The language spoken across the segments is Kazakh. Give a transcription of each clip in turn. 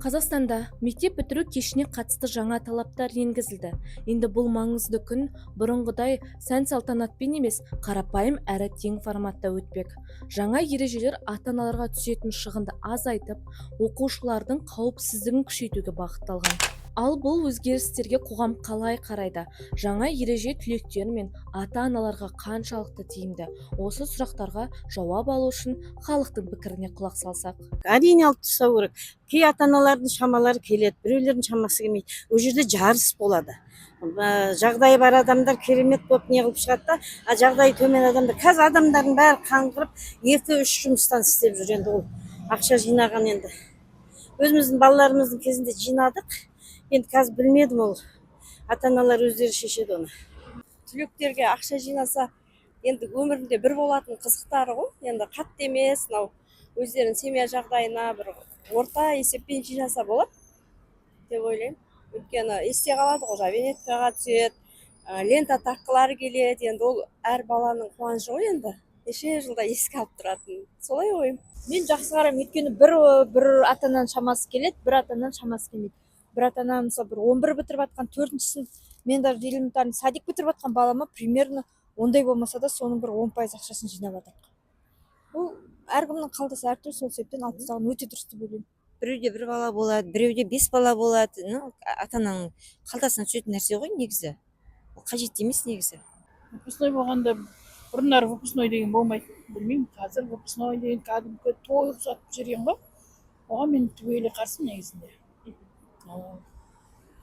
Қазақстанда мектеп бітіру кешіне қатысты жаңа талаптар енгізілді. Енді бұл маңызды күн бұрынғыдай сән салтанатпен емес, қарапайым әрі тең форматта өтпек. Жаңа ережелер ата-аналарға түсетін шығынды азайтып, оқушылардың қауіпсіздігін күшейтуге бағытталған. Ал бұл өзгерістерге қоғам қалай қарайды? Жаңа ереже түлектер мен ата-аналарға қаншалықты тиімді? Осы сұрақтарға жауап алу үшін халықтың пікіріне құлақ салсақ. Әрине, алып тастау керек. Кей ата аналардың шамалары келеді, біреулердің шамасы келмейді. Ол жерде жарыс болады. Жағдайы бар адамдар керемет болып не қылып шығады да, а жағдайы төмен адамдар, қазір адамдардың бәрі қаңғырып, екі үш жұмыстан істеп жүр. Енді ол ақша жинаған, енді өзіміздің балаларымыздың кезінде жинадық. Енді қазір білмедім, ол ата аналар өздері шешеді оны. Түлектерге ақша жинаса, енді өмірінде бір болатын қызықтары ғой. Енді қатты емес, мынау өздерінің семья жағдайына бір орта есеппен жинаса болады деп ойлаймын. Өйткені есте қалады ғой, жаңағы винеткаға түседі, лента таққылары келеді. Енді ол әр баланың қуанышы ғой, енді неше жылда еске алып тұратын. Солай ойым. Мен жақсы қараймын, өйткені бір ата ананың шамасы келеді, бір ата ананың шамасы келмейді. Бір ата ана, мысалы, бір 11 бітіріп жатқан, төртінші сынып, мен даже элементарный садик бітіріп жатқан балама примерно ондай болмаса да, соның бір 10% ақшасын жинап жатыр. Ол әркімнің қалтасы әртүрлі, сол себептен алып тастаған өте дұрыс деп ойлаймын. Біреуде бір бала болады, біреуде бес бала болады. Ну, ата ананың қалтасына түсетін нәрсе ғой негізі, ол қажет емес негізі. Выпускной болғанда, бұрындары выпускной деген болмайтын, білмеймін. Қазір выпускной деген кәдімгі той ұқсатып жіберген ғой. Оған мен түбегейлі қарсымын негізінде. Ол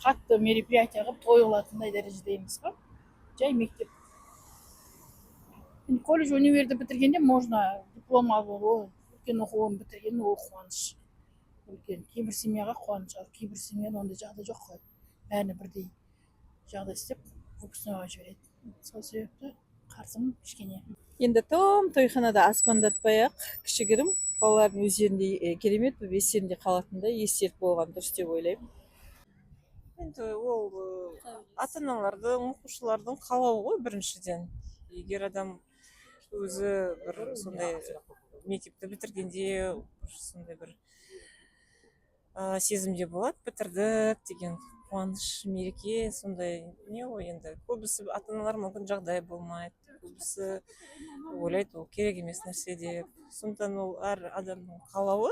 қатты мероприятие қылып, той қылатындай дәрежеде емес қой, жай мектеп. Енді колледж, универді бітіргенде можно диплом алу, ол үлкен оқу орнын бітірген, ол қуаныш үлкен, кейбір семьяға қуаныш. Ал кейбір семьяда ондай жағдай жоқ қой, бәріне бірдей жағдай істеп, выпускнойға жібереді. Сол себепті қарсымын кішкене. Енді тым тойханада аспандатпай ақ, кішігірім балалардың өздерінде керемет болып естерінде қалатындай естелік болған дұрыс деп ойлаймын. Енді ол ата аналардың, оқушылардың қалауы ғой біріншіден. Егер адам өзі бір сондай мектепті бітіргенде бір сондай бір сезімде болады, бітірдік деген қуаныш, мереке, сондай не ғой. Енді көбісі ата аналар мүмкін жағдай болмайды, көбісі ойлайды ол керек емес нәрсе деп. Сондықтан ол әр адамның қалауы.